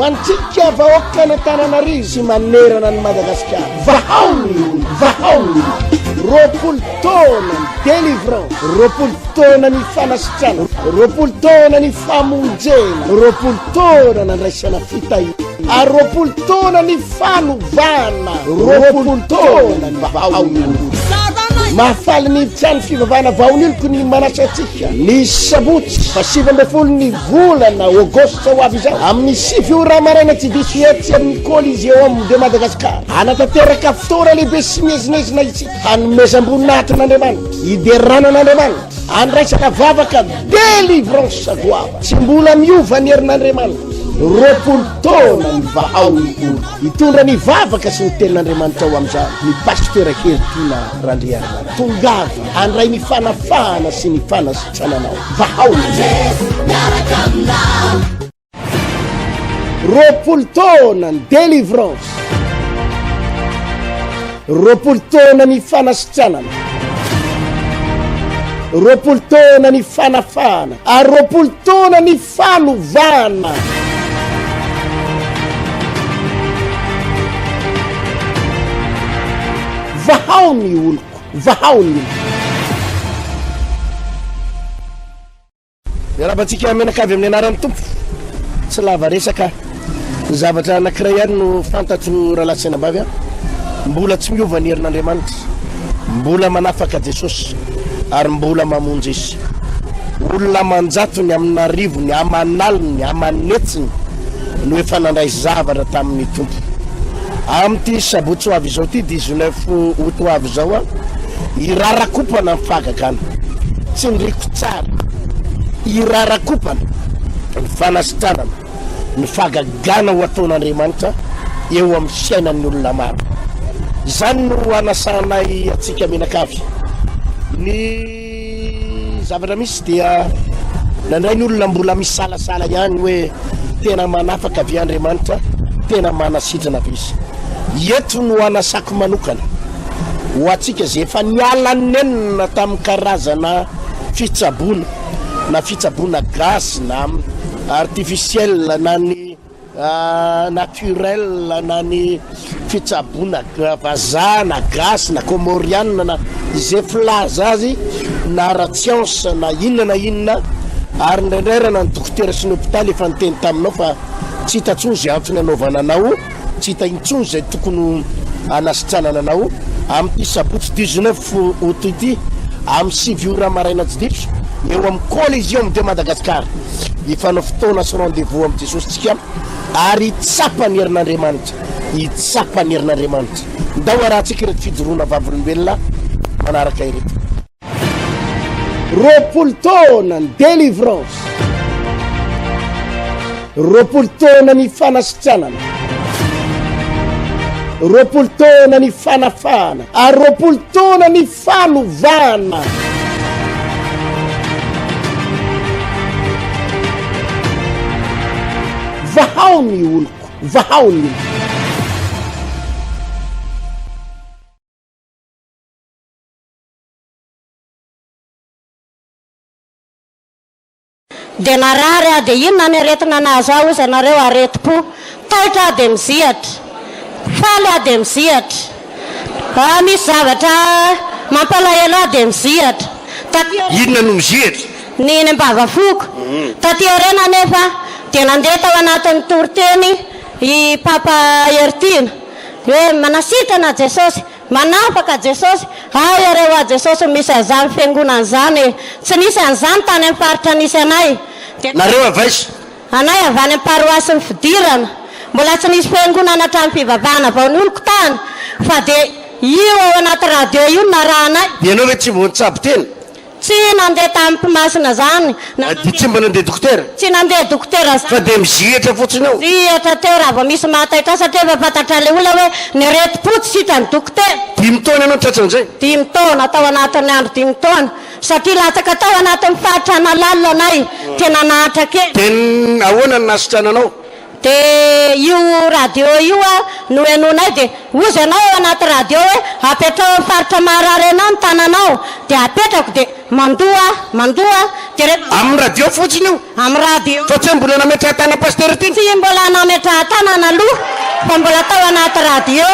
Ho antsika vahoakan'Antananarivo sy manerana an'i Madagasikara, vahao ny olona, vahao ny olona. 20 taona ny délivrance, 20 taona ny fanasitranana, 20 taona ny famonjena, 20 taona nandraisana fitahiana, ary 20 taona ny fanovana, 20 taona ny vahao ny olona. Mahafaly ny trano fivavahana Vaoniloko ny manasa antsika ny sabotsy fa 19 ny volana Aogositra ho avy izao amin'ny 9 ora maraina tsy diso etsy amin'ny Coliseum de Madagascar. Hanatanteraka fotoana lehibe sy miezinezina isika hanomezam-boninahitra an'Andriamanitra, hiderana an'Andriamanitra, handraisana vavaka délivrance goavana. Tsy mbola miova ny herin'Andriamanitra. 20 taona ny vahao ny oloko. Hitondra ny vavaka sy ny tenin'Andriamanitra ao amin'izany ny Pasteur Heritiana Randriarinana. Tongava handray ny fanafahana sy ny fanasitrananao. Vahao ny 20 taona ny délivrance. 20 taona ny fanasitranana. 20 taona ny fanafahana ary 20 taona ny fanovana. Vahao ny oloko, vahao ny oloko. Miarahaba antsika mianakavy amin'ny anaran'ny Tompo. Tsy lava resaka. Ny zavatra anankiray ihany no fantatro rahalahy sy anabavy a. Mbola tsy miova ny herin'Andriamanitra. Mbola manafaka Jesosy ary mbola mamonjy Izy. Olona aman-jatony, amin'arivony, aman'aliny, aman'hetsiny no efa nandray zavatra tamin'ny Tompo. Amin'ity sabotsy ho avy izao ity, 19 août ho avy izao, hirarakopana ny fahagagana. Tsindriko tsara, hirarakopana ny fanasitranana, ny fahagagana ho ataon'Andriamanitra eo amin'ny fiainan'ny olona maro. Izany no anasanay antsika mianakavy. Ny Ny zavatra misy dia nandray ny olona mbola misalasala ihany hoe tena manafaka ve Andriamanitra, tena manasitrana ve Izy. Eto no anasako manokana ho antsika izay efa niala nenina tamin'ny karazana fitsaboana na fitsaboana gasy na artificiel na ny Naturel na ny fitsaboana vazaha na gasy na comoriana na izay filaza azy na ara-tsiansa na inona na inona ary indraindray raha na ny dokotera sy ny hopitaly efa niteny taminao fa tsy hita intsony izay antony anaovana anao, tsy hita intsony izay tokony hanasitranana anao, amin'ity sabotsy 19 août ity amin'ny 9 ora maraina tsy diso eo amin'ny Coliseum de Madagascar. Hifanao fotoana sy rendez-vous amin'i Jesosy tsika ary hitsapa ny herin'Andriamanitra, hitsapa ny herin'Andriamanitra. Ndao arahantsika ireto fijoroana vavolombelona manaraka ireto. 20 taona ny délivrance, 20 taona ny fanasitranana, 20 taona ny fanafahana ary 20 taona ny Fanovana. Vahao ny oloko, vahao ny oloko. Dia narary aho, dia inona ny aretina nahazo ahy hozy ianareo, aretim-po. Taitra aho dia mizihatra. Faly aho dia mizihatra. Ah, misy zavatra mampalahelo ahy dia mizihatra. Taty aoriana. Inona no mizihatra? Ny eny am-bavafoko. Taty aoriana anefa dia nandeha tao anatin'ny toriteny i Papa Heritiana hoe manasitrana Jesosy. Manafaka Jesosy, hay are hoa Jesosy no misy an'izany fiangonana izany e! Tsy nisy an'izany tany amin'ny faritra nisy anay. Dia Nareo avy aiza? Anay avy any amin'ny paroasin'ny Fidirana. Mbola tsy nisy fiangonana hatramin'ny fivavahana vao nioloko tany fa dia io ao anaty radio io no narahanay. Dia ianao ve tsy mbo nitsabo tena? Tsy nandeha tamin'ny mpimasina zany. Na Dia tsy mba nandeha dokotera? Tsy nandeha dokotera zany. Fa dia mizihitra fotsiny ao? Mizihitra teo raha vao misy mahataitra ahy satria efa fantatr'ilay olona hoe ny aretim-po tsy sitran'ny dokotera. Dimy taona ianao tratran'izay? Dimy taona, tao anatin'ny andro dimy taona. Satria latsaka tao anatin'ny fahantrana lalina anay, tena nahantra kely. Dia ahoana no nahasitrananao? Dia io radio io no henoinay dia hozy ianao ao anaty radio hoe apetraho amin'ny faritra maharary anao ny tananao dia apetrako dia. mandoa, mandoa, dia rehefa. Amin'ny radio fotsiny io? Amin'ny radio. Fa tsy hoe mbola nametrahan-tanana Pasteur Tiana? Tsy mbola nametrahan-tanana aloha fa mbola tao anaty radio.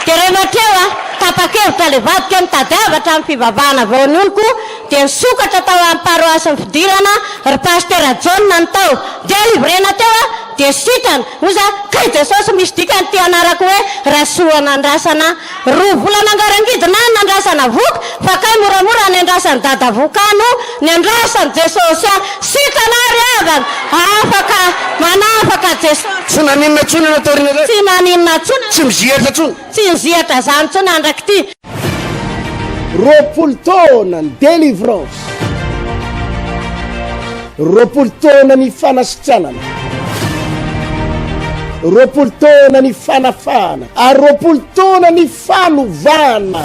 Dia rehefa hatreo a, tapa-kevitra ilay vadiko hoe mitadiava hatramin'ny fivavahana vao ny oloko dia nisokatra tao amin'ny paroasy ny fidirana, ry Pasteur Jaona no tao. Dia livrena teo aho dia sitrana. Hoy za, kay Jesosy misy dikany ity anarako hoe Rasoanandrasana. Roa volana angarangidina any nandrasana voky fa kay moramora nendrasan'i dada vokano nendrasan'i Jesosy ahy. Sitrana aho ry havana, afaka manafaka Jesosy. Tsy naninona intsony ianao taorian'izay? Tsy naninona intsony. Tsy mizihatra intsony? Tsy nizihatra zany intsony andrak'ity. 20 taona ny délivrance, 20 taona ny fanasitranana, 20 taona ny fanafahana ary 20 taona ny fanovana.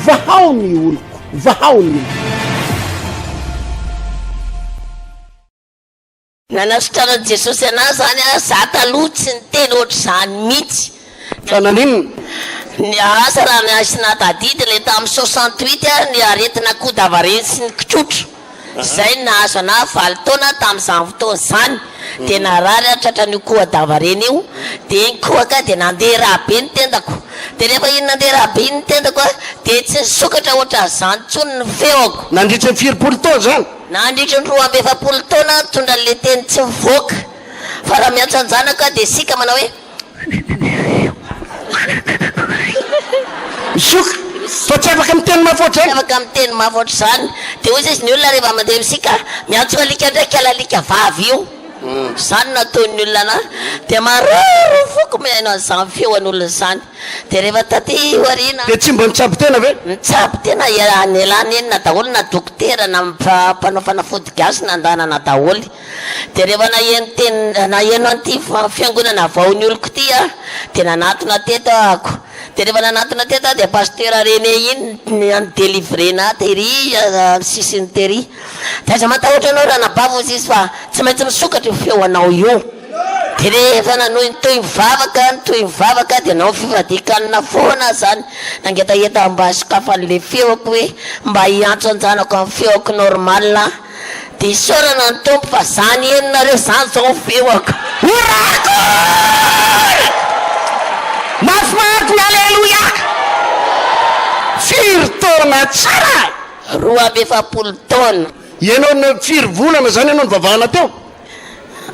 Vahao ny oloko, vahao ny oloko. Nanasitranan'i Jesosy anah zany ah, za taloha tsy niteny ohatr'izany mihitsy. Fa naninona? Ny asa raha ny ahy sy nahatadidy le tamin'ny 68 ah, ny aretina kodavareny sy ny kitrotro, izay no nahazo anah valo taona tamin'izany fotoana izany, dia narary aho tratran'io kohadavareny io, dia nikohaka dia nandeha rà be ny tendako, dia rehefa iny nandeha rà be iny ny tendako ah, dia tsy nisokatra ohatran'izany intsony ny feoko. Nandritra ny firy-polo taona izany? Nandritry ny 42 taona aho nitondra an'ilay teny tsy mivoaka. Fa raha miantso an-janako aho dia isika manao hoe Misioka. Fa tsy afaka miteny mafy ohatr'izany. Tsy afaka miteny mafy ohatr'izany. Dia hoy izy, ny olona rehefa mandeha misika, miantso alika indray kala alika vavy io. Izany no ataon'ny olona anà. Dia marary ny foko mihaino an'izany feon'olona izany. Dia rehefa taty aoriana. Dia tsy mba nitsabo tena ve? Nitsabo tena, nialà nenina daholo na dokotera na mpanao fanafody gasy nandanana daholo. Dia rehefa naheno teny, naheno an'ity fiangonana vao ny oloko ity aho, dia nanatona teto ahako. Dia rehefa nanatona teto aho dia pasteur René iny no ni-delivrer-na ahy tery amin'ny sisiny tery. Dia aza matahotra anao ranabavy hozy izy fa tsy maintsy misokatra io feo anao io. Dia rehefa nanohy nitohy nivavaka, nitohy nivavaka dia nanao fifadian-kanina foana aho zany, nangetaheta mba sokafan'le feoko hoe mba hiantso an-janako amin'ny feoko normal aho. Dia isaorana ny Tompo fa zany henonareo zany zao ny feoko. Horakoraka! Mafimafy ny Aleloia! Firy taona tsara? 42 taona. Ianao no firy volana zany ianao nivavahana teo?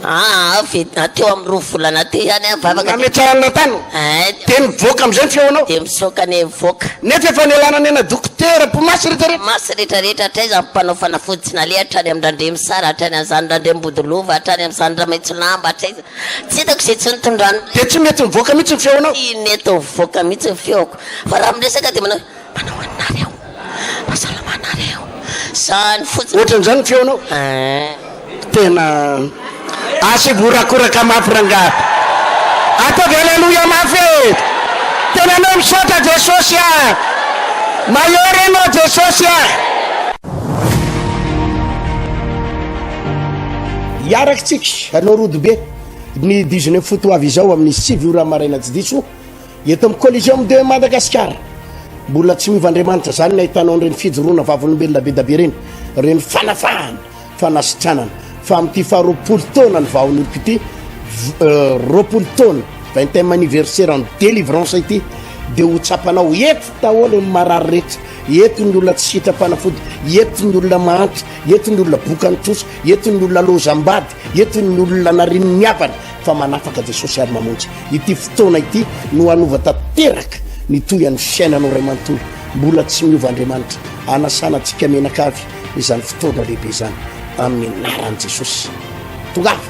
Aa ve teo amin'ny roa volana teo ihany aho nivavaka dia. Nametrahana tany? Eeh. Dia nivoaka amin'izay ny feonao? Dia misoka ny mivoaka. Nefa efa nialana nena dokotera mpimasy rehetra rehetra? Mpimasy rehetra rehetra hatraiza ny mpanao fanafody tsy naleha hatrany amin-dRandriamisara hatrany amin'izany Randriambodilova hatrany amin'izany Ramaitsolamba hatraiza tsy hitako izay tsy nitondrany. Dia tsy mety mivoaka mihitsy ny feonao? Tsy nety nivoaka mihitsy ny feoko fa raha miresaka dia manao. Manao anareo, fahasalamanareo, zany fotsiny. Ohatran'izany ny feonao? Eeh. Tena asivo horakoraka mafy rangahy. Ataovy aleloia mafy e! Tena anao misaotra Jesosy ah! Mahery ianao Jesosy ah! Hiaraka isika hanao rodobe ny 19 août ho avy izao amin'ny 9 ora maraina tsy diso. Eto amin'ny Coliseum de Madagascar, mbola tsy miova Andriamanitra, izany ny ahitanao an'ireny fijoroana vavolombelona be da be ireny, ireny fanafahana, fanasitranana, fa amin'ity faha 20 taona ny vahaoloko ity, 20 taona, vingtième anniversaire ny délivrance ity, dia ho tsapanao eto daholo ny marary rehetra, eto ny olona tsy sitram-panafody, eto ny olona mahantra, eto ny olona bokan'ny trosa, eto ny olona lozam-bady, eto ny olona narian'ny havana, fa manafaka Jesosy ary mamonjy. Ity fotoana ity no hanova tanteraka ny tohian'ny fiainanao iray manontolo. Mbola tsy miova Andriamanitra. Anasana antsika mianakavy izany fotoana lehibe izany amin'ny anaran'i Jesosy. Tongava!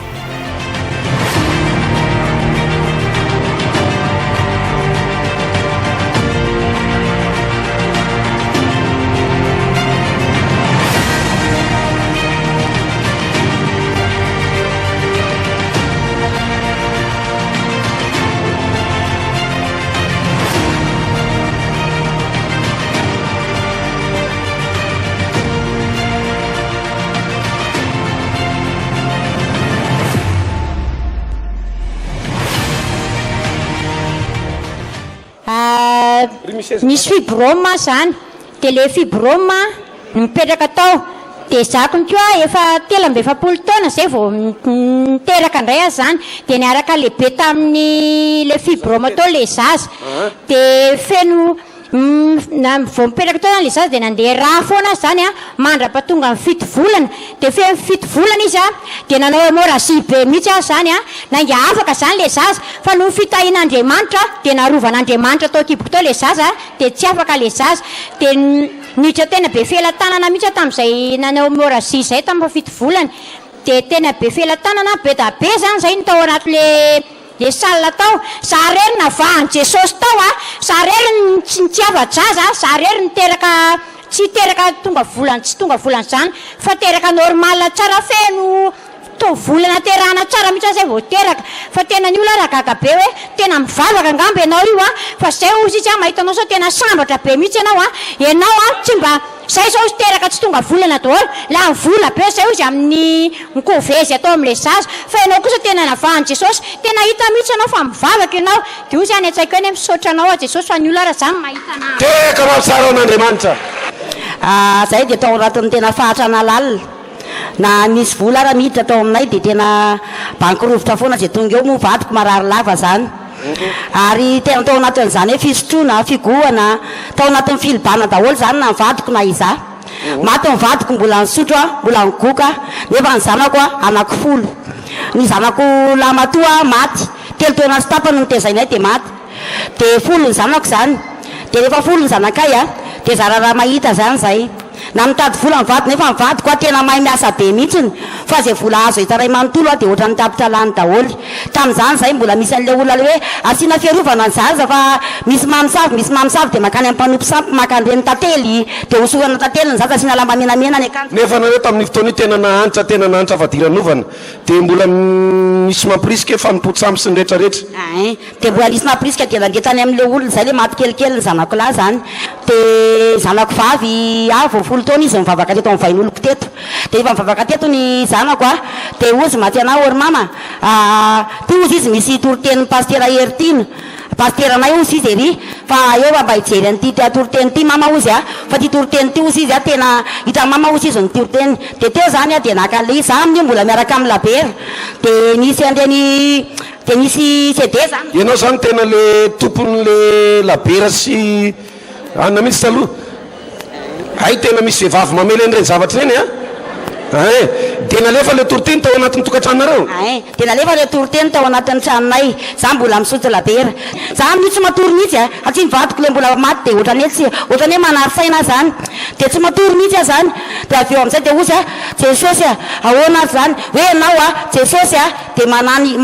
Nisy fibrome zany, de le fibrome nipetraka tao, de zakony koa efa 43 taona zay vao niteraka ndray aho zany, de niaraka lehibe tamin'ny le fibrome tao le zaza, de feno Na vao mipetraka teo zany le zaza dia nandeha rà foana azy zany an, mandra-pahatonga ny fito volana, dia feno fito volana izy an, dia nanao hémorragie be mihitsy azy zany an, nainga afaka zany le zaza, fa noho ny fitahian'Andriamanitra dia narovan'Andriamanitra tao an-kiboko tao le zaza dia tsy afaka le zaza, dia niditra tena be felatanana mihitsy aho tamin'izay nanao hémorragie izay tamin'ny faha fito volany, dia tena be felatanana, be da be zany zay no tao anaty le. Le salle tao, za rery navahan'i Jesosy tao a, za rery tsy nitiava-jaza, za rery niteraka tsy teraka tonga volana tsy tonga volana zany fa teraka normal tsara feno to volana terahana tsara mihitsy aho zay vao teraka fa tena ny olona ary gaga be hoe tena mivavaka angamba ianao io a, fa zay ozy izy a mahita anao sao tena sambatra be mihitsy ianao a, ianao a tsy mba Zay zao izy teraka tsy tonga volana daholo, lany vola be zay ozy amin'ny mikovezy atao amin'ilay zaza, fa ianao kosa tena navahan'i Jesosy, tena hita mihitsy ianao fa mivavaka ianao, dia ozy any an-tsaiko any hoe misaotra anao aho Jesosy fa ny olona ara zany mahita anah. Tehaka ho tsara ho an'Andriamanitra. Zay dia tao anatin'ny tena fahantrana lalina. Na nisy vola ara miditra tao aminay dia tena banky rovitra foana izay tonga eo moa vadiko marary lava zany. Ary tena tao anatin'izany hoe fisotroana, figohana, tao anatin'ny filibana daholo izany na ny vadiko na izaho. Maty ny vadiko mbola nisotro aho, mbola nigoka aho, nefa ny zanako anaky folo. Ny zanako lahimatoa maty, telo taona sy tapany no nitezainay dia maty. Dia folo ny zanako izany. Dia rehefa folo ny zanakay dia zara raha mahita izany izahay. Na mitady vola ny vadiko nefa ny vadiko a tena mahay miasa be mihitsiny fa izay vola azo eto iray manontolo a dia ohatran'ny tapitra lany daholo. Tamin'izany izahay mbola misy an'ilay olona ilay hoe asiana fiarovana ny zaza fa misy mamosavy misy mamosavy dia mankany amin'ny mpanompo sampy maka an'ireny tantely dia hosorana tantely ny zaza asiana lamba menamena ny akanjony. Nefa nareo tamin'io fotoana io tena nahantra tena nahantra fadiranovana dia mbola misy mampirisika hoe fanompoan-tsampy sy ny rehetra rehetra. Ein. Dia mbola nisy nampirisika dia nandeha tany amin'ilay olona izay ilay maty kelikely ny zanako lahy izany. Dia zanako vavy ahy vao folo taona izy nivavaka teto amin'ny vahinoloko teto. Dia rehefa nivavaka teto ny zanako a, dia hozy maty anah ô ry mama a, ty hozy izy misy toritenin'i pasitera Hery Tiana, pasiteranay hozy izy ery, fa eo mba hijery an'ity toriteny ity mama hozy a, fa ity toriteny ity hozy izy a tena hitan'i mama hozy izy ny toriteny. Dia teo izany aho dia naka an'ilay izy, za amin'io mbola miaraka amin'ny labera, dia nisy an'ireny. Dia nisy CD zany. Ianao zany tena le tompon'le labera sy anona mihitsy taloha. Hay tena misy vehivavy mamely an'ireny zavatra ireny an! Ein! Dia nalefa le toriteny tao anatin'ny tokantranonareo? Ein! Dia nalefa le toriteny tao anatin'ny tranonay. Za mbola misotro labera. Za amin'io tsy matory mihitsy a! Satria ny vadiko le mbola maty dia ohatran'ny hoe tsy, ohatran'ny hoe manary saina aho zany. Dia tsy matory mihitsy aho zany. Dia avy eo amin'izay dia hozy aho, Jesosy a! Ahoana ary zany? Hoe ianao a! Jesosy a! Dia manany,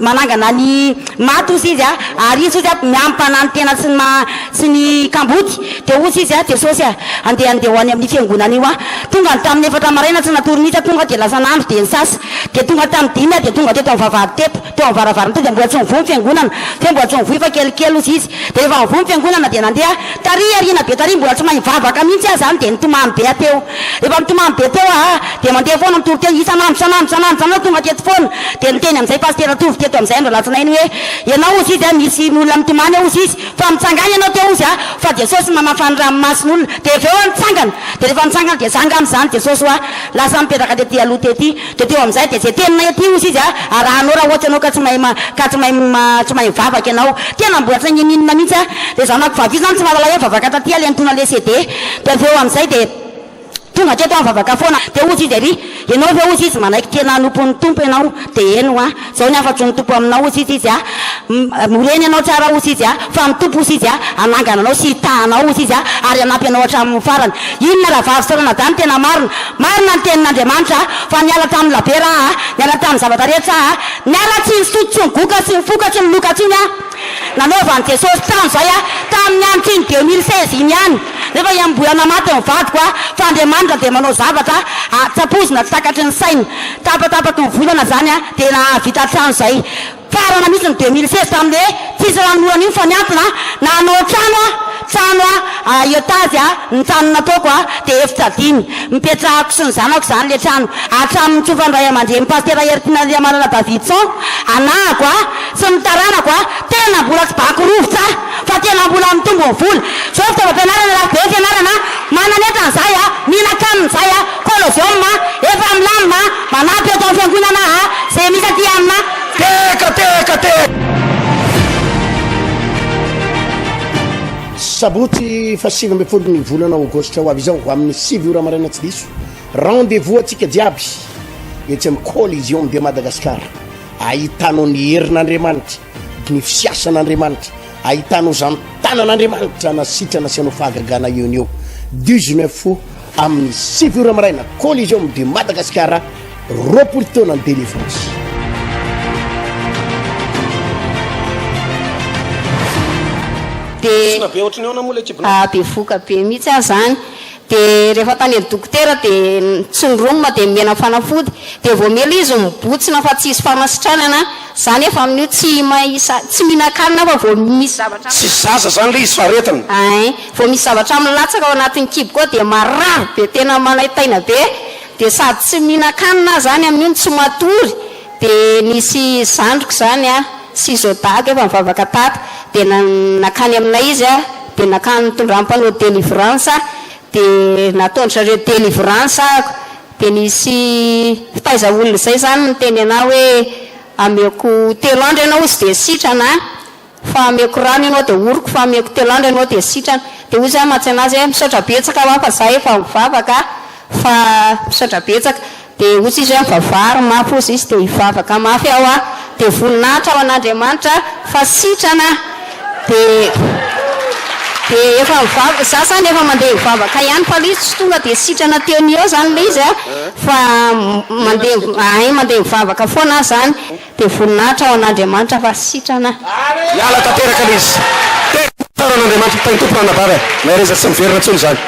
manangana ny maty hozy izy a, ary izy hozy a, miampana ny tena sy ny ma, sy ny kamboty. Dia hozy izy a, Jesosy a, andeha andeha ho any amin'ny fiangonana io aho. Tonga ny tamin'ny efatra maraina tsy natory mihitsy aho, tonga dia lasa nandro dia nisasa. Dia tonga tamin'ny dimy aho dia tonga teto amin'ny vavahady teto, teo amin'ny varavarana teo dia mbola tsy nivoha ny fiangonana. F'hoe mbola tsy nivoha fa kelikely hozy izy. Dia rehefa nivoha ny fiangonana dia nandeha aho. Tary aoriana be tary, mbola tsy mahay mivavaka mihitsy aho izany dia nitomany be aho teo. Rehefa mitomany be teo aho dia mandeha foana mitory teny isan'andro isan'andro isan'andro isan'andro tonga teto foana. Dia niteny amin'izay Pasitera Tovo teto amin'izay andro alatsinainy hoe, ianao hozy izy a, misy olona mitomany eo hozy izy, fa mitsangàna ianao teo hozy a, fa Jesosy mamafa ny ranomason'olona. Dia avy eo aho nitsangana, dia rehefa nitsangana dia za angamba izany Jesosy hoa lasa mipetraka tety aloha tety. Dia teo amin'izay dia izay teninay aty hozy izy a, arahanao raha ohatra ianao ka tsy mahay ka tsy mahay tsy mahay mivavaka ianao. Tena mbola tsy nagnininona mihitsy aho. Dia zanako vavy io izany tsy mahalala hoe vavaka taty aho le nitondra le CD. Dia avy eo amin'izay dia tonga hatreto aho mivavaka foana. Dia hozy izy ery, ianao ve hozy izy manaiky tena hanompo ny Tompo ianao? Dia eny hoa. Izao ny hafatry ny Tompo aminao hozy izy izy a, morena ianao tsara hozy izy a, fa ny Tompo hozy izy a, hanangana anao sy hitaha anao hozy izy a, ary hanampy anao hatramin'ny farany. Inona rahavavy sy ranadahy no tena marina? Marina ny tenin'Andriamanitra a, fa niala tamin'ny labera aho a, niala tamin'ny zavatra rehetra aho a, niala tsy nisotro tsy nigoka tsy nifoka tsy niloka intsony aho. Nanaovan'i Jesosy trano izay aho tamin'ny androtr'iny 2016 iny ihany, nefa ihany mbola namaty ny vadiko aho, fa Andriamanitra dia manao zavatra tsy ampoizina tsy takatry ny saina. Tapatapaky ny volana izany aho dia nahavita trano izay. Farana mihitsy ny 2016 tamin'ilay hoe tsisy ranonorana iny fa niantona nanao trano aho, trano étage ny trano nataoko dia efitra dimy, nipetrahako sy ny zanako izany ilay trano, hatramin'ny nitsofan'ny ray aman-drenin'i Pasitera Heritiana Andriamanana Davidson anahako sy ny taranako tena mbola tsy banky rovitra aho fa. Fa tena mbola mitombo ny vola. Zao fitaovam-pianarana lafo be ny fianarana a, manana entana zahay a, mihinan-kanina zahay a, colosium a, efa milamina a, manampy eto amin'ny fiangonana a, zay misy aty amina. Teka teka teka. Sabotsy faha 19 ny volana aogositra ho avy izao amin'ny 9 ora maraina tsy diso rendez-vous antsika jiaby etsy amin'ny Coliseum de Madagascar ahitanao ny herin'Andriamanitra ny fisiasan'Andriamanitra ahitanao izany tanan'Andriamanitra nasitrana sy hanao fahagagana eo ny eo 19 amin'ny 9 ora maraina Coliseum de Madagascar 20 taona ny délivrance. De Be ohatry ny ahoana moa ilay kibonao? Bevoka be mihitsy aho zany. De rehefa tany amin'ny dokotera de tsindronina de omena fanafody de vao mila izy mibotsina fa tsisy fanasitranana za nefa amin'io tsy mahisa tsy mihinan-kanina aho fa vao misy zavatra Tsy zaza zany le izy fa aretina. Ein, vao misy zavatra milatsaka ao anatin'ny kiboko ao de marary be tena manaintaina be de sady tsy mihinan-kanina aho zany amin'io no tsy matory de nisy zandriko zany an sy zodako efa nivavaka tato de nankany aminay izy an de nankany nitondrany mpanao délivrance de nataon-dry zareo délivrance ahako de nisy mpitaiza olona zay zany niteny anah hoe ameko telo andro ianao ozy de sitrana an Fa ameko rano ianao dia oriko fa ameko telandro ianao dia sitrana. Dia hoy za mantsy anazy hoe misaotra betsaka hoa fa za efa mivavaka fa misaotra betsaka. Dia hozy izy hoe mivavaha ary mafy hozy izy dia hivavaka mafy aho a. Dia voninahitra ho an'Andriamanitra fa sitrana aho. Dia dia efa mivavaka, za zany efa mandeha mivavaka ihany fa ilay izy tsy tonga dia sitrana teo no eo zany ilay izy a, fa mandeha hay mandeha mivavaka foana aho zany. Dia voninahitra ho an'Andriamanitra fa sitrana. Miala tanteraka le izy. Tena tsara an'Andriamanitra mitahy ny Tompo ranabavy a. Mahereza tsy miverina intsony izany.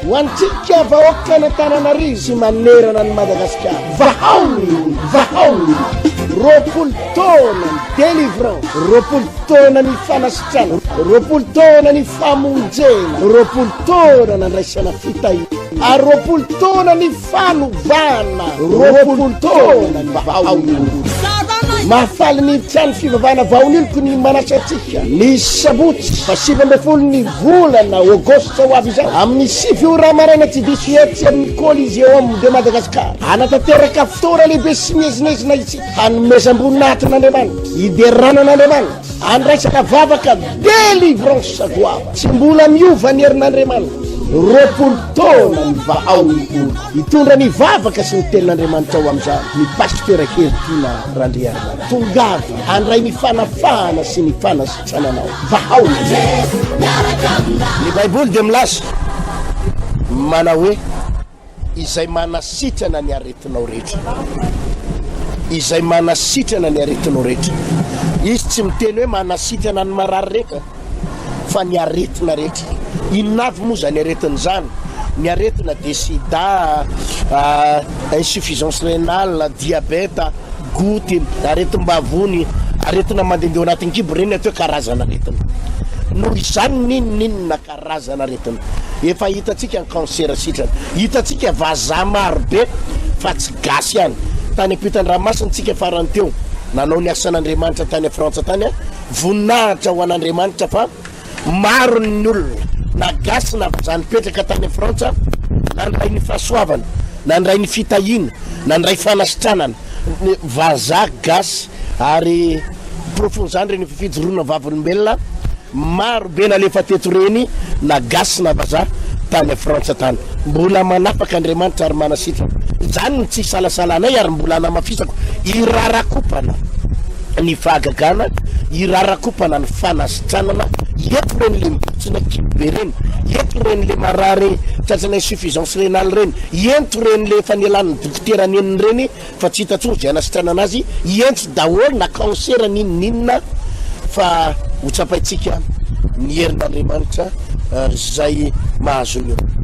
Ho antsika vahoakan'Antananarivo sy manerana an'i Madagasikara, vahao ny olona, vahao ny olona. 20 taona ny délivrance, 20 taona ny fanasitranana, 20 taona ny famonjena, 20 taona nandraisana fitahiana. Ary 20 taona ny fanovana, 20 taona ny vahaolana. Mahafaly ny trano fivavahana Vahaoloko ny manasa antsika ny sabotsy faha 19 ny volana aogositra ho avy izao amin'ny 9 ora maraina tsy diso etsy amin'ny Coliseum de Madagascar. Hanatanteraka fotoana lehibe sy miezinezina isika hanomezam-boninahitra an'Andriamanitra, hiderana an'Andriamanitra, Andraisana vavaka délivrance goavana. Tsy mbola miova ny herin'Andriamanitra. 20 taona ny vahao ny olo. Hitondra ny vavaka sy ny tenin'Andriamanitra ao amin'izany ny Pasteur Heritiana Randriarimanana. Tongava handray ny fanafahana sy ny fanasitrananao. Vahao ny Ny Baiboly dia milaza manao hoe. Izay manasitrana ny aretinao rehetra. Izay manasitrana ny aretinao rehetra. Izy tsy miteny hoe manasitrana ny marary rehetra fa ny aretina rehetra. Inona avy moa izany aretina izany? Ny aretina dia sida, insuffisance rénale, diabète, goutte, aretim-bavony, aretina mandehandeha ao anatin'ny kibo, ireny atao hoe karazana aretina. Noho izany n'inon'inona Karazana aretina. Efa hitantsika ny cancer sitrana. Hitantsika vazaha maro be fa tsy gasy ihany. Tany ampitan-dranomasina tsika farany teo nanao ny asan'Andriamanitra tany Frantsa tany a. Voninahitra ho an'Andriamanitra fa maro ny olona na gasy na vazaha nipetraka tany Frantsa nandray ny fahasoavana, nandray ny fitahiana, nandray fanasitranana. Ny vazaha, gasy ary porofon'izany ireny fijoroana vavolombelona Maro be nalefa teto ireny na gasy na vazaha tany Frantsa tany. Mbola manafaka Andriamanitra ary manasitrana. Izany no tsy isalasalanay ary mbola anamafisako, irarakopana ny fahagagana, irarakopana ny fanasitranana, eto ireny le mibontsina kibo be ireny, eto ireny le marary tratran'ny insuffisance rénale ireny, ento ireny le efa nialan'ny dokotera nenina ireny, fa tsy hita tsony zay anasitranana azy, hientso daholo na cancer n'inon'inona fa ho tsapaintsika ny herin'Andriamanitra zay mahazo ny olona.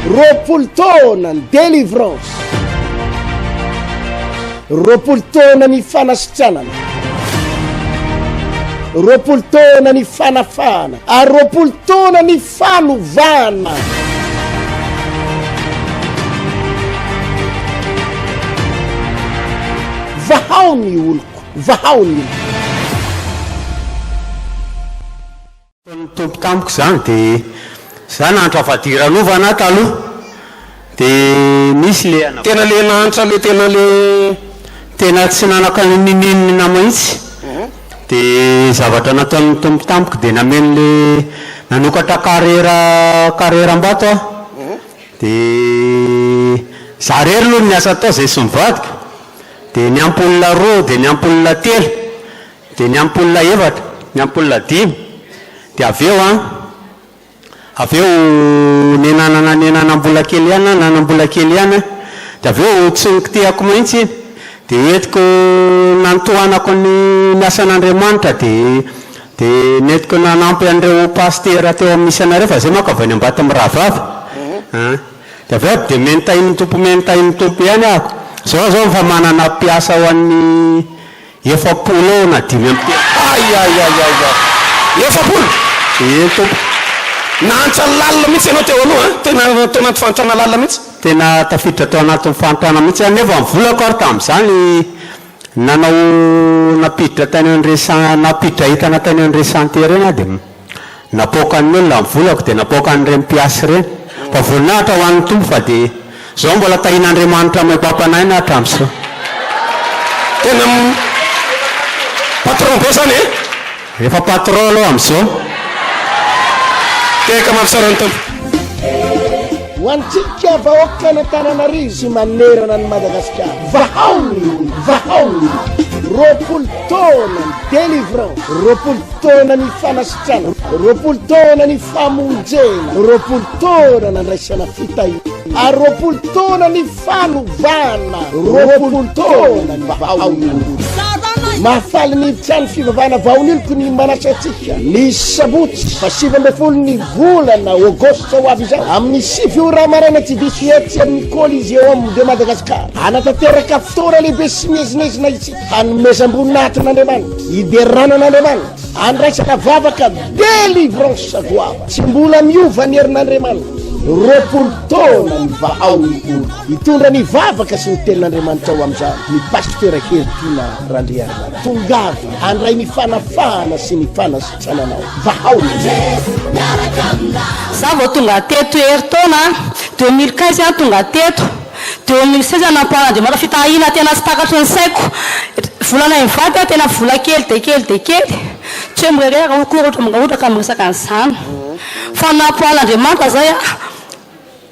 20 taona ny délivrance, 20 taona ny fanasitranana, 20 taona ny fanafahana ary 20 taona ny Fanovana. Vahao. Vahao ny oloko, vahao ny oloko. Nataon'ny Tompo tamiko izany dia za nahantra fadiranovana aho taloha dia nisy le anabavy. Tena le nahantra le tena le. Tena tsy nanako ninoninona mihitsy dia zavatra nataon'ny Tompo tamiko dia nameno le nanokatra carrière carrière am-bato aho dia za rery aloha no niasa tao zay sy ny vadiko dia niampy olona roa dia niampy olona telo Dia niampy olona efatra, niampy olona dimy, dia avy eo an, avy eo nenanana nenanam-bola kely ihany aho, nanam-bola kely ihany aho, dia avy eo tsy nokitihako mihitsy iny, dia entiko nantohanako ny ny asan'Andriamanitra, dia dia nentiko nanampy an'ireo pasitera teo amin'ny misy anareo, fa izay manko avy any Ambatomirahavavy an, dia avy eo dia mentahin'ny Tompo mentahin'ny Tompo ihany aho, izao aho izao efa manana mpiasa ho an'ny 40 eo na 35. Ay ay ay ay ay. 40? Eny tompoko. Nahantra lalina mihitsy ianao teo aloha an? Tena tao anaty fahantrana lalina mihitsy? Tena tafiditra tao anatin'ny fahantrana mihitsy aho nefa ny volako ary tamin'izany nanao nampiditra tany amin'ireny nampiditra entana tany amin'ireny chantier ireny aho dia Napoakan'ny olona ny volako dia napoakan'ireny mpiasa ireny. Fa voninahitra ho an'ny Tompo fa dia zao mbola tahian'Andriamanitra amim-pampanahy hatramin'izao. Tena patron be zany e! Efa patron aloha amin'izao. Tehaka mampisaora ny Tompo. Ho antsika vahoakan'Antananarivo sy manerana an'i Madagasikara, vahao ny olona, vahao ny olona. 20 taona ny délivrance, 20 taona ny fanasitranana, 20 taona ny famonjena, 20 taona nandraisana fitahiana, ary 20 taona ny fanovana, 20 taona ny vahao ny olona. Mahafaly ny trano fivavahana Vaoniloko ny manasa antsika ny sabotsy fa 19 ny volana aogositra ho avy izao amin'ny 9 ora maraina tsy diso etsy amin'ny Coliseum de Madagascar. Hanatanteraka fotoana lehibe sy miezinezina isika hanomezam-boninahitra an'Andriamanitra, hiderana an'Andriamanitra, handraisana vavaka délivrance goavana. Tsy mbola miova ny herin'Andriamanitra. 20 taona ny vahao ny oloko. Hitondra ny vavaka sy ny tenin'Andriamanitra ho amin'izany ny Pasitera Heritiana Randriarimana. Tongava handray ny fanafahana sy ny fanasitrananao. Vahao ny oloko. Za vao tonga teto herintaona, 2015 aho tonga teto, 2016 nampoan'Andriamanitra fitahiana tena tsy takatry ny saiko, volanay mivady aho tena vola kely dia kely dia kely, tsy hoe mirereraka akory ohatra ohatra ka miresaka an'izany, fa nampoan'Andriamanitra zay aho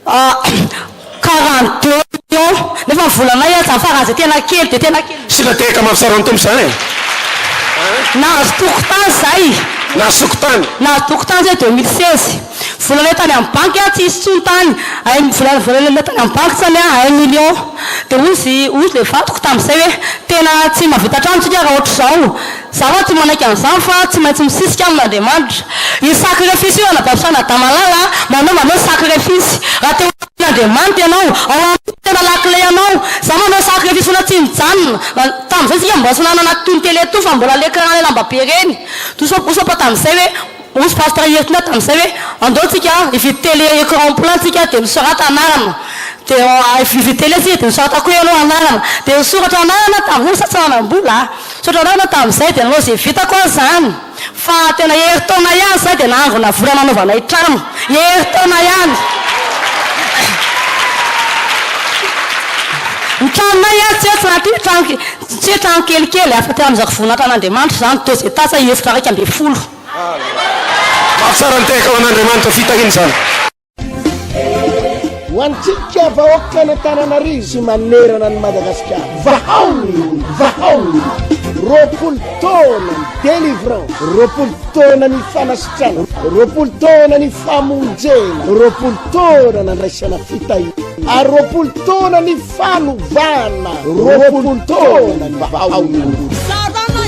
42 millions, nefa ny volanay aza faran'izay tena kely dia tena kely. Sila tehaka mampisaora ny Tompo izany e! Nahazo tokotany zay. Nahazo tokotany. Nahazo tokotany zay 2016. Volanay tany amin'ny banky a tsisy intsony tany. Un vola volanay tany amin'ny banky zany a un million. Dia hozy hozy le vadiko tamin'izay hoe tena tsy mahavita trano tsika raha ohatr'izao. Za hoa tsy manaiky an'izany fa tsy maintsy misisika amin'Andriamanitra. Io sacrifice io anabavy sy anadahy malala a, manao manao sacrifice. Raha te ho Andriamanitra ianao, ao aminy tena lakile anao. Za manao sacrifice foana tsy mijanona. Tamin'izay tsika mbola tsy nanana itony télé itony fa mbola l'écran le lamba be ireny. Osa pa tamin'izay hoe, ozy pasteur Heritiana tamin'izay hoe, andao tsika hividy télé écran plat tsika dia misorata anarana. Dia hividy télé tsika dia misorata koa ianao anarana. Dia nisoratra anarana tamin'izay sa tsy nanam-bola. Nisoratra anarana tamin'izay dia nanao izay vitako aho izany. Fa tena herintaona ihany izay dia nahangona vola nanaovanay trano. Herintaona ihany. Ny tranonay ary tsy hoe tsy anaty trano, tsy hoe trano kelikely, fa tena mizaka voninahitra an'Andriamanitra izany, deux étages efitra 11. Mafy tsara ny tehaka ho an'Andriamanitra fitahiana izany. Ho antsika vahoakan'Antananarivo sy manerana an'i Madagasikara, vahao ny olona, vahao ny olona. 20 taona ny délivrance, 20 taona ny fanasitranana, 20 taona ny famonjena, 20 taona nandraisana fitahiana, ary 20 taona ny fanovana, 20 taona ny vahao ny olona.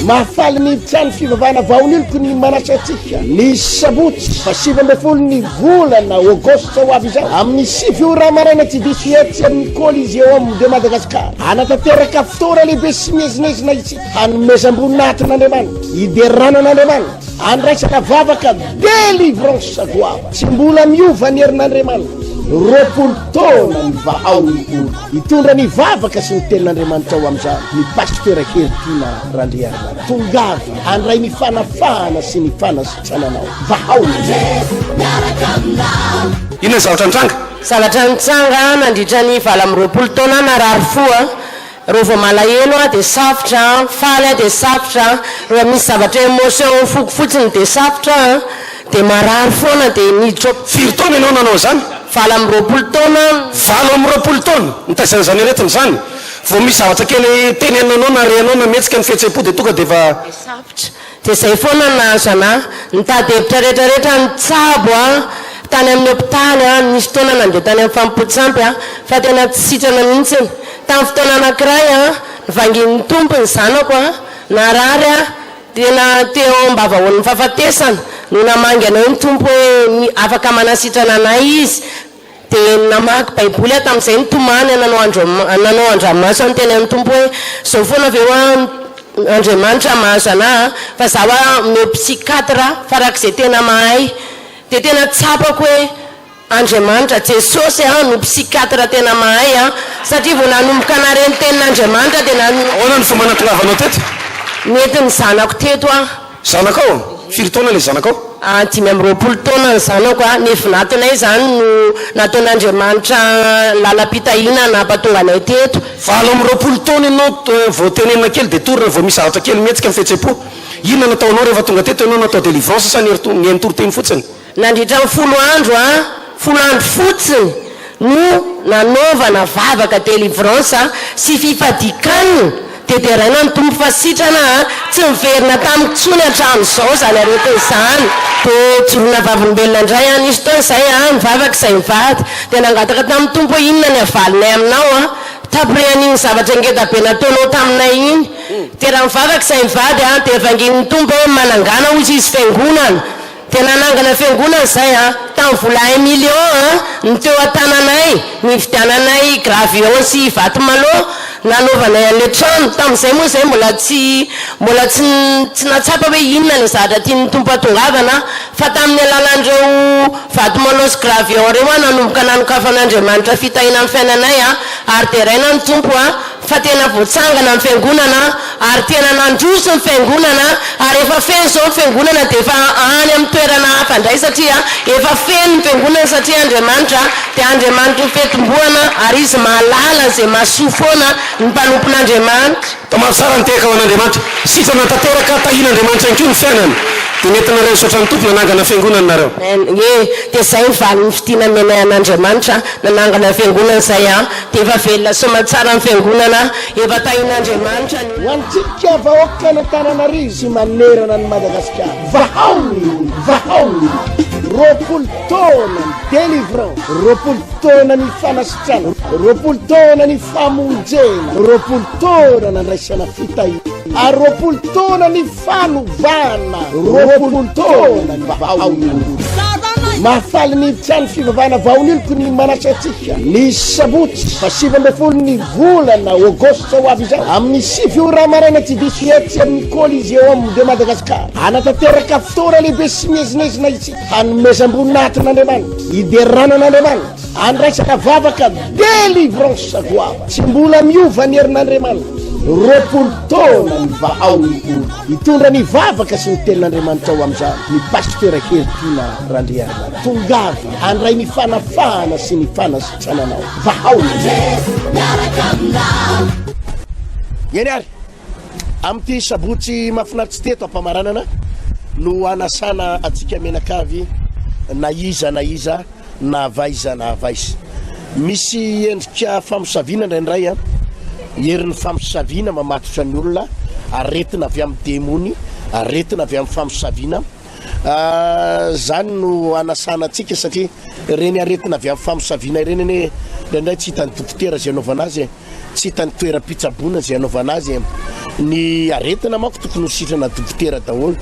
Mahafaly ny trano fivavahana Vaoniloko ny manasa antsika ny sabotsy fa 19 ny volana aogositra ho avy izao amin'ny 9 ora maraina tsy diso etsy amin'ny Coliseum de Madagascar. Hanatanteraka fotoana lehibe sy miezinezina isika hanomezam-boninahitra an'Andriamanitra, hiderana an'Andriamanitra, handraisana vavaka délivrance goavana. Tsy mbola miova ny herin'Andriamanitra. 20 taona ny vahao ny olo. Hitondra ny vavaka sy ny tenin'Andriamanitra ao amin'izany ny Pasitera Heritiana Randriarimanana. Tongava handray ny fanafahana sy ny fanasitrananao. Vahao ny olo. Inona ny zavatra nitranga? Zavatra nitranga nandritra ny 28 taona narary fo aho. Reo vao malahelo aho dia safotra an, faly aho dia safotra an, rehefa misy zavatra emotion ao foko fotsiny dia safotra aho an, dia marary foana dia niditra hop. Firy taona ianao nanao izany? 28 taona. 28 taona nitaizana izany aretina izany? Vao misy zavatra kely tenenina anao na re anao na mihetsika ny fihetseham-po dia tonga dia efa. Dia safotra. Dia izay foana no nahazo anah. Nitady hevitra rehetra rehetra nitsabo aho, tany amin'ny hopitaly aho, nisy fotoana nandeha tany amin'ny fanompoan-tsampy aho, fa tena tsy sitrana mihitsiny. Tamin'ny fotoana anankiray aho, nivangian'ny Tompo ny zanako aho, narary aho, tena teo am-bavahoan'ny fahafatesana, no namangy anay ny Tompo hoe afaka manasitrana anay Izy. Dia namaky baiboly aho tamin'izay, nitomany aho, nanao andro nanao andramaso aho niteny amin'ny Tompo hoe, izao foana ve hoa Andriamanitra mahazo anah fa za hoa omeo psychiatre farak'izay tena mahay. Dia tena tsapako hoe Andriamanitra, Jesosy no psychiatre tena mahay an, satria vao nanomboka nare ny tenin'Andriamanitra dia nan. Ahoana ny fomba nahatongavanao teto? Nentin'ny zanako teto aho. Zanakao? Firy taona ilay zanakao? 25 taona ny zanako a, ny vinatonay izany no nataon'Andriamanitra lalam-pitahiana nampatonga anay teto. 28 taona ianao vao tenenina kely dia torina vao misy zavatra kely mihetsika ny fihetseham-po. Inona no nataonao rehefa tonga teto ianao? Natao délivrance sa nihaino toriteny fotsiny? Nandritra ny folo andro a, folo andro fotsiny no nanaovana vavaka délivrance sy fifadian-kanina dia deraina ny Tompo fa sitrana a, tsy niverina tamiko intsony hatramin'izao izany aretina izany. Dia joroana vavolombelona indray a, nisy fotoana izay a, nivavaka izay mivady dia nangataka tamin'ny Tompo hoe inona ny havalinay aminao a, taprian'iny zavatra ngeda be nataonao taminay iny. Dia raha nivavaka izay mivady a, dia vangian'ny Tompo hoe manangàna hozy izy fiangonana. Dia nanangana fiangonana izay an, tamin'ny vola un million an, ny teo an-tananay, nividiananay gravillon sy vato malo, nanaovanay an'ilay trano, tamin'izay moa izay mbola tsy, mbola tsy, tsy nahatsapa hoe inona ilay zavatra tian'ny Tompo hatongavana fa tamin'ny alalan'ireo vato malo sy gravillon ireo an, nanomboka nanokafan'Andriamanitra fitahiana ny fiainanay an, ary deraina ny Tompo an. Fa tena voatsangana ny fiangonana ary tena nandroso ny fiangonana ary efa feno izao ny fiangonana dia efa any amin'ny toerana hafa indray satria efa feno ny fiangonana satria Andriamanitra dia Andriamanitry ny fitomboana ary Izy mahalala izay mahasoa foana ny mpanompon'Andriamanitra. Tamaro tsara ny tehaka ho an'Andriamanitra. Sitrana tanteraka, tahian'Andriamanitra ihany koa ny fiainana. Dia nentinareo nisaotra ny Tompo nanangana fiangonana nareo. Amen. Ie, dia izay ny valin'ny fitia nomenay an'Andriamanitra, nanangana fiangonana izay an. Dia efa velona soamantsara ny fiangonana, efa tahin'Andriamanitra ny Ho olona. antsika vahoakan'Antananarivo sy manerana an'i Madagasikara, vahao ny olona, vahao ny olona. 20 taona ny délivrance, 20 taona ny fanasitranana, 20 taona ny famonjena, 20 taona nandraisana fitahiana, ary 20 taona ny fanovana, 20 taona ny vahao ny olona. Mahafaly ny trano fivavahana Vaoniloko ny manasa antsika ny sabotsy faha 19 ny volana aogositra ho avy izao amin'ny 9 ora maraina tsy diso etsy amin'ny Coliseum de Madagascar. Hanatanteraka fotoana lehibe sy miezinezina isika hanomezam-boninahitra an'Andriamanitra, hiderana an'Andriamanitra, handraisana vavaka délivrance goavana. Tsy mbola miova ny herin'Andriamanitra. 20 taona ny vahao ny olo. Hitondra ny vavaka sy ny tenin'Andriamanitra ao amin'izany ny Pasitera Heritiana Randriarimanana. Tongava handray ny fanafahana sy ny fanasitrananao. Vahao ny Eny ary, amin'ity sabotsy mahafinaritra ity eto am-pamaranana no hanasana antsika mianakavy na iza na iza na avy aiza na avy aiza. Misy endrika famosaviana indraindray an, herin'ny famosaviana mamatotra ny olona, aretina avy amin'ny demony, aretina avy amin'ny famosaviana. Izany no anasana antsika satria ireny aretina avy amin'ny famosaviana ireny anie indraindray tsy hitan'ny dokotera izay anaovana azy e. Tsy hita ny toeram-pitsaboana izay anaovana azy e. Ny aretina manko tokony ho sitrana dokotera daholo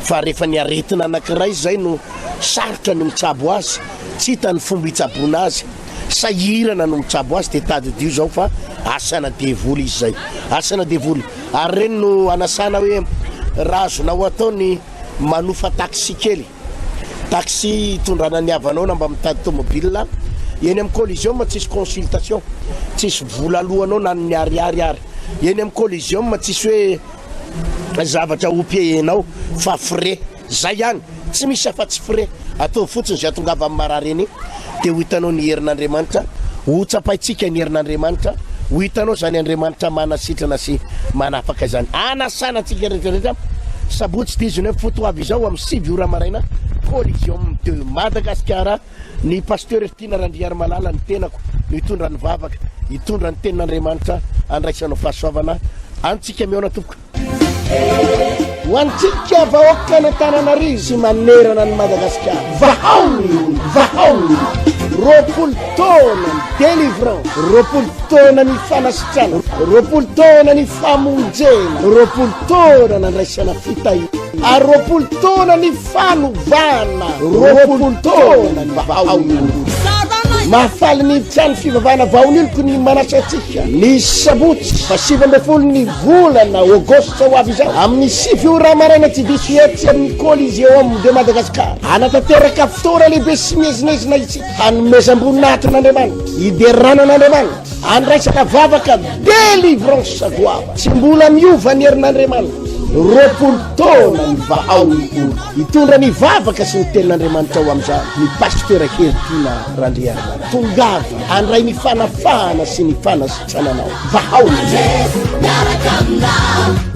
fa rehefa ny aretina anankiray izay no sarotra ny mitsabo azy, tsy hita ny fomba hitsaboana azy, sahirana no mitsabo azy dia tadidio izao fa asana devoly izy izay. Asana devoly. Ary ireny no anasana hoe raha azonao atao ny manofa taxi kely. Taxi hitondrana ny havanao na mba mitady tomobile. Eny amin'ny Coliseum tsisy consultation, tsisy vola aloanao na ny ariary ary. Eny amin'ny Coliseum tsisy hoe zavatra ho payer-nao fa frais. Zay ihany, tsy misy afa-tsy frais. Ataovy fotsiny izay hahatongavan'ny marary eny dia ho hitanao ny herin'Andriamanitra, ho tsapaintsika ny herin'Andriamanitra, ho hitanao izany Andriamanitra manasitrana sy manafaka izany. Anasana antsika rehetra rehetra sabotsy 19 août ho avy izao amin'ny 9 ora maraina, Coliseum de Madagasikara. Ny Pasteur Tiana Randriarimalala ny tenako no hitondra ny vavaka, hitondra ny tenin'Andriamanitra handraisanao fahasoavana. Antsika mihaona tompoko. Ho antsika vahoakan'Antananarivo sy manerana an'i Madagasikara, vahao ny olona, vahao ny olona. 20 taona ny délivrance, 20 taona ny fanasitrana, 20 taona ny famonjena, 20 taona nandraisana fitahiana, ary 20 taona ny fanovana, 20 taona ny vahao ny olona. Mahafaly ny trano fivavahana Vaoniloko ny manasa antsika ny sabotsy fa 19 ny volana aogositra ho avy izao amin'ny 9 ora maraina tsy diso etsy amin'ny Coliseum de Madagascar. Hanatanteraka fotoana lehibe sy miezinezina isika hanomezam-boninahitra an'Andriamanitra, hiderana an'Andriamanitra, handraisana vavaka délivrance goavana. Tsy mbola miova ny herin'Andriamanitra. 20 taona ny vahao ny olo. Hitondra ny vavaka sy ny tenin'Andriamanitra ao amin'izany ny Pasteur Heritiana Randriarimalala. Tongava handray ny fanafahana sy ny fanasitrananao. Vahao ny olo.